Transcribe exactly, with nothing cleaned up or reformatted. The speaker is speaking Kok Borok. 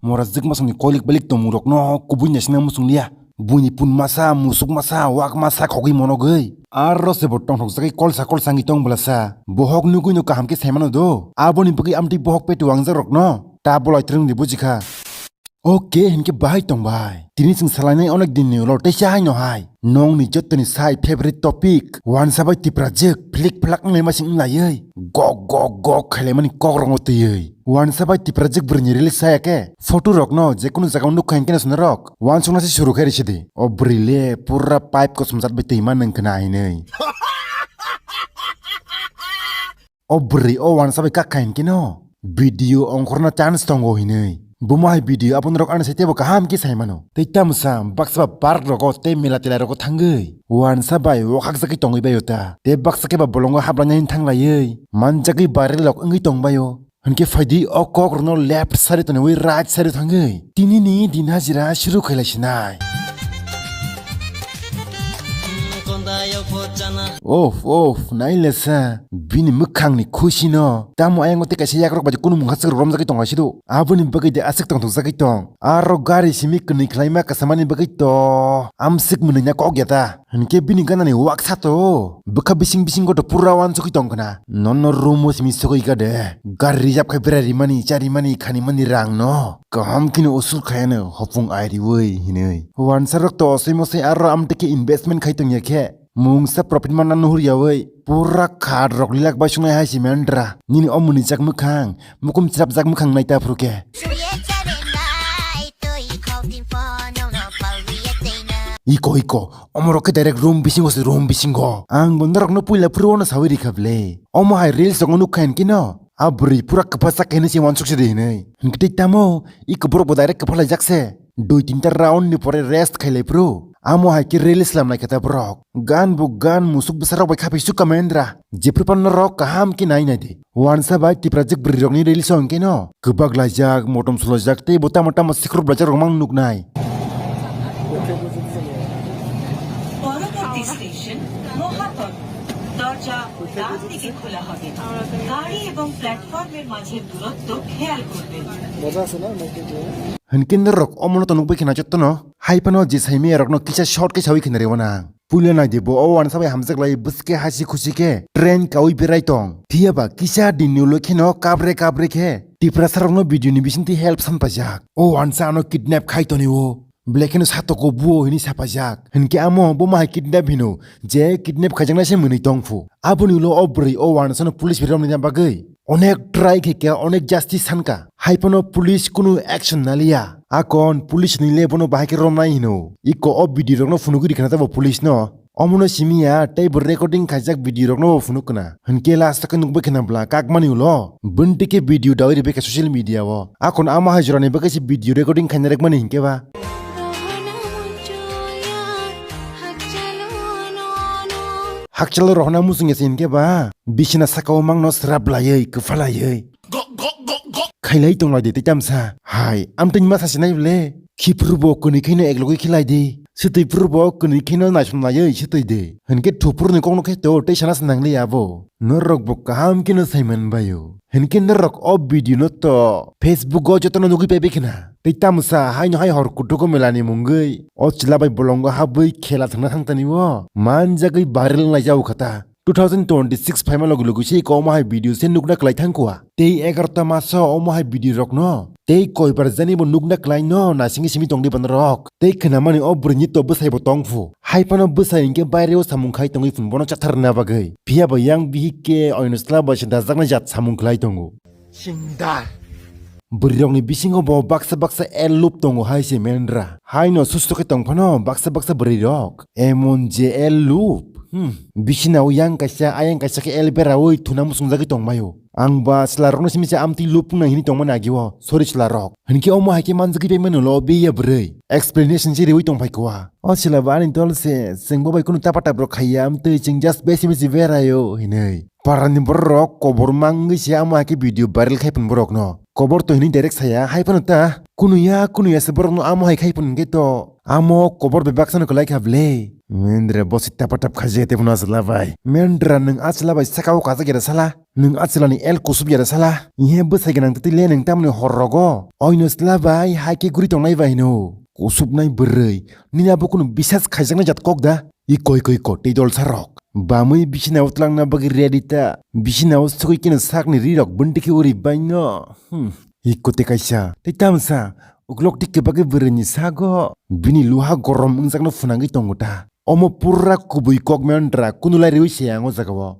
Mora jwk masongni koilik bailik tongmung rokno kubui naisingna muchung liya. Buini pun masa, musuk masa, wak masa khogwi monogwi. Aro se bo tongthok jagwi kolsa kolsa wngwi tong bwlasa. Bohok nugwino kaham khe saimano do. Aboni bagwi amtwi bohok petu wangjak rokno ta bolai twrwngdi bujikha. Oke, hinkhe bahai tong bai. Tini chwng salainai onek din ni ulo teisa haino hai. Nongni jottoni sai favorite topic. Wansa bai Tiprajwk phlik phlak wnglai masing wnglaiwi. Gok gok gok khailaimani kok rokno twiwi. Wansa bai Tiprajwk bwrwini release saya khe. Photo rokno jekunu jaga o nukha hinkhe no swnarok. Wansukna se suru khe risidi. O bwrwi le pura pipe kosom jat bai twi ma nwng khna hinwi. O bwrwi o wansa bai kak kha hinkhe no video ongkhorna chance tongo hinwi. Bomo hai video abono rok ani sai teibo kaham khe sai mano. Tei tamsa baksa ba park rogo tei mela tela rogo thangwi wansa bai wakhak jagwi tongwi baio ta. Tei baksa khe ba bolongo hablaina hin thanglaiwi manjagwi viral rok wngwi tongbaio. Hinkhe phaidi o kok rokno left side o tonwi right side o thangwi tini ni din hajira shuru khailai sinai. Of, of, nailesa, bini mwkhangni khusino. Tamo ayang tei kaisa yakrok bai kunu mungha swk romjagwi tong laisido. Aboni bagwi de aswk tongthokjagwi tong. Aro gari simi kwnwi khlaima kasamani bagwi to amswk mwnwina kok ya ta. Hinkhe bini ganani waksa to bwkha bising bisingo to pura wansugwi tong khna. Nono room o simi sogwi ga de. Gari reserve khai berai rimani, cha rimani, khanimani rang no. Kaham kheno usul khayano hopung ai riwi hinwi. Wansa rok to osoi mosoi aro amtwi khe investment khai tongya khe. Mungsa profit manna nuhur yawi. Pura khat rok lilak bai sungnai hai si mendra. Nini omoni jak mwkhang, mukum chirap jak mwkhang nai ta phuru khe. Iko, iko, omorok khe direct room bisingo se room bisingo. Ang bo norokno puila phuru ono sawi rikha ble. Omo hai reels rok nukha hinkhe no. A bwrwi pura kwpha sak hinwi se wansuk se di hinwi. Hinkhe tei tamo, i kwborok bo direct kwpha laijak se. Dui tinta round ni pore rest khailai phuru. Amo hai khe reels lamlai kha ta borok. Gan bo gan musuk bwsarok bai khaphi suk kha mendra. Jephru phano norok kaham khe nai nai di. Wansa bai Tiprajwk bwrwi rokni reels o hinkhe no. Kwbak laijak, motom sulajak tei bo tamo tamo sikhrop laijak rok mang nuknai. পরবর্তী স্টেশন মহাপদ। দরজা ডান দিকে খোলা হবে। গাড়ি এবং প্ল্যাটফর্মের মাঝের দূরত্ব খেয়াল করবেন। Hinkhe norok omono to nukbai khna jottono. Hai phano je saimaya rokno kisa short khe sawi khna rw nang. Puila nai di bo o wansa bai hamjak lai bwswk khe hasi khusi khe train kawi berai tong. Phiya ba kisa din ni ulo kheno kabre kabre khe Tiprasa rokno video ni bisingtwi help san paijak. O wansa ano kidnap khai toni o. Belai kheno satoko buo hinwi sapaijak. Hinkhe amo bomo hai kidnap hino, je kidnap khaijaknai se mwnwi tongphu. Aboni ulo o bwrwi o wansano police bai romnaina bagwi onek try khe khe onek justice sankha. Hai phano police kunu action naliya. Akon police ni le bono bahai khe romnai hino. Iko o video rokno phunugwi rikha na tabo police no. Omono simiya tei bo recording khaijak video rokno bo phunuk khna. Hinkhe last o khe nukbai khna bwla kakmani ulo. Bwntwi khe video dawi rwbai kha social media o. Akon ama hai jorani bagwi se video recording khaina rwkmani hinkhe ba. Hakchalo rohorna muchungya se hinkhe ba. Bisina sakao mangno srap laiwi, kwpha laiwi. Khailai tonglai di tei tamsa. Hai, amtwini ma sasinai ble. Khiphuru bo kwnwi khaino eklogwi khilai di. Swtwi phuru bo kwnwi khaino naisomlaiwi swtwi di. Hinkhe thuphuru ni kokno khe to tei sana se nangliya abo. Norok bo kaham kheno saiman baio. Hinkhe norok o video no to Facebook o jotono nugwi paibai khna. Tei tamsa haino hai hor kutugo melani mungwi. O chwla bai bolongo habwi khela thangna thangtani o. Manjagwi viral wnglai jao khata. Two thousand twenty-six phaima logi logi se iko omo hai video se nukna kwlai thangkua. Tei egarota maso omo hai video rokno. Tei koibar jani bo nukna kwlai no nasingwi simi tongdi bono rok. Tei khwnamani o bwrwini to bwsai bo tongphu. Hai phano bwsai hinkhe baire o samung khai tongwi phun bono chatharna bagwi. Phiya bo yang bihik khe oino chwla bai se dajaknai jat samung kwlai tongo. Singdar. Bwrwirokni bisingo bo baksa baksa el loop tongo hai se mendra. Haino susto khe tong phano baksa baksa bwrwirok. Emon je el loop. Hmm. Bisinao yang kaisa, ayang kaisa khe el beraui thuna musungjagwi tongmaio. Ang ba chwlarokno simi se amtwi loop wngna hini tongmani agio. Sorry chwlarok. Hinkhe omo hai khe manjagwi bai mano lo biya bwrwi. Explanation se riui tongphai kua. O chwla ba ani dol se, chwng bo bai kunu tapa tap rok khaiya amtwi chwng just besi mesi beraio hinui. Parani borok rok kobor mangwi se amo hai khe video viral khai phun borok no. Kobor to hinui direct saya, hai phano ta. Kunu ya, kunu ya se borok no amo hai khai phun hwnkhe to. Amo kobor bebak sano kwlai kha ble. Mendra bosi tapa tap khaje te buna sala bai. Mendra nung asla bai saka o kaja gera sala. Nung asla ni el kusup gera sala. Ihe bwsai ganang tete le nung tamni hor rogo. Oino sala bai hai ke guri tongnai bai no. Kusupnai bwrwi. Nini abo kunu bisas khaijaknai jat kok da. I koi koi ko tei dol sarok. Bamwi bisina o tlangna bagwi ready ta. Bisina o sugwi keno sakni rirok bwndikhe uri baino. Hmm. Iko te kaisa. Tei tamsa. Uklok tik kebakhe bwrwini sago. Bini luha gorom wngjakno phwnangwi tongo ta. Omo pura kubui kok mendra kunulai riwi se ang o jagao.